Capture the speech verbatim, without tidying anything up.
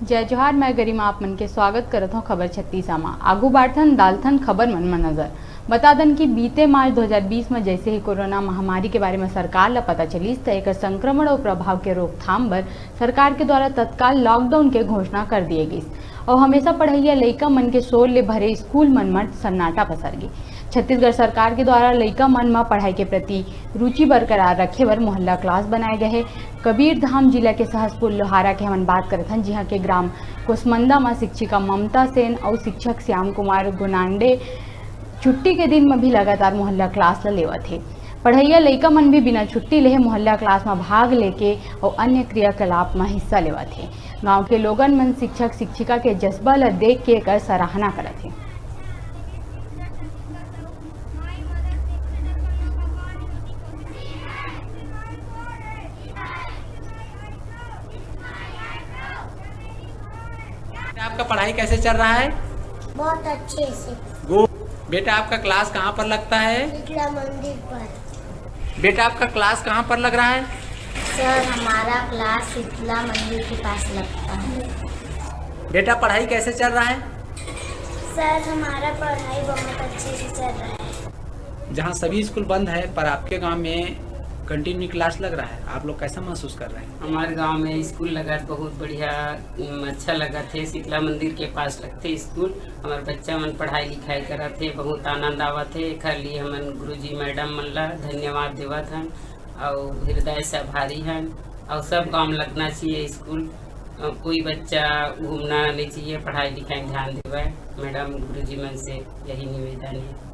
जय जोहार, मैं गरिमा आप मन के स्वागत करत हौं खबर छत्तीसा मा। आगू बाढ़थन, डालथन खबर मन म नजर। बता दन कि बीते मार्च दो हज़ार बीस म जैसे ही कोरोना महामारी के बारे म सरकार ल पता चलिस, त एकर संक्रमण अउ प्रभाव के रोकथाम बर सरकार के द्वारा तत्काल लॉकडाउन के घोषणा कर दिए गिस। अउ हमेशा पढ़इया लइका मन के शोर ले भरे स्कूल मन म सन्नाटा पसर गे। छत्तीसगढ़ सरकार के द्वारा लइका मन म पढ़ाई के प्रति रुचि बरकरार रखे बर मोहल्ला क्लास बनाए गए हे। कबीरधाम जिला के सहसपुर लोहारा के हमन बात करत हन, जिहां के ग्राम कोसमंदा म शिक्षिका ममता सेन अउ शिक्षक श्याम कुमार गुनांडे छुट्टी के दिन म भी लगातार मोहल्ला क्लास ल लेवत हे। पढ़इया लइका मन भी बिना छुट्टी लेहे मोहल्ला क्लास म भाग लेके अउ अन्य क्रियाकलाप म हिस्सा लेवत हे। गांव के लोगन मन शिक्षक शिक्षिका के जज्बा ल देख के एकर सराहना करत हे। आपका पढ़ाई कैसे चल रहा है? बहुत अच्छे से। गो- बेटा, आपका क्लास कहाँ पर लगता है? शीतला मंदिर पर। बेटा, आपका क्लास कहाँ पर लग रहा है? सर, हमारा क्लास शीतला मंदिर के पास लगता है। बेटा, पढ़ाई कैसे चल रहा है? सर, हमारा पढ़ाई बहुत अच्छे से चल रहा है। जहाँ सभी स्कूल बंद है, पर आपके गांव में कंटिन्यू क्लास लग रहा है, आप लोग कैसा महसूस कर रहे हैं? हमारे गांव में स्कूल लगा तो बहुत बढ़िया, उम, अच्छा लगत हे। शीतला मंदिर के पास लगथे स्कूल। हमारे बच्चा मन पढ़ाई लिखाई करत हे, बहुत आनंद आवत हे। एखर लिए हमन गुरुजी मैडम मन ला धन्यवाद देवत हन अउ हृदय से आभारी हन। अउ सब गांव में लगना चाहिए स्कूल। अ, कोई बच्चा घूमना नहीं चाहिए, पढ़ाई लिखाई में ध्यान देवे। मैडम गुरुजी मन से यही निवेदन है।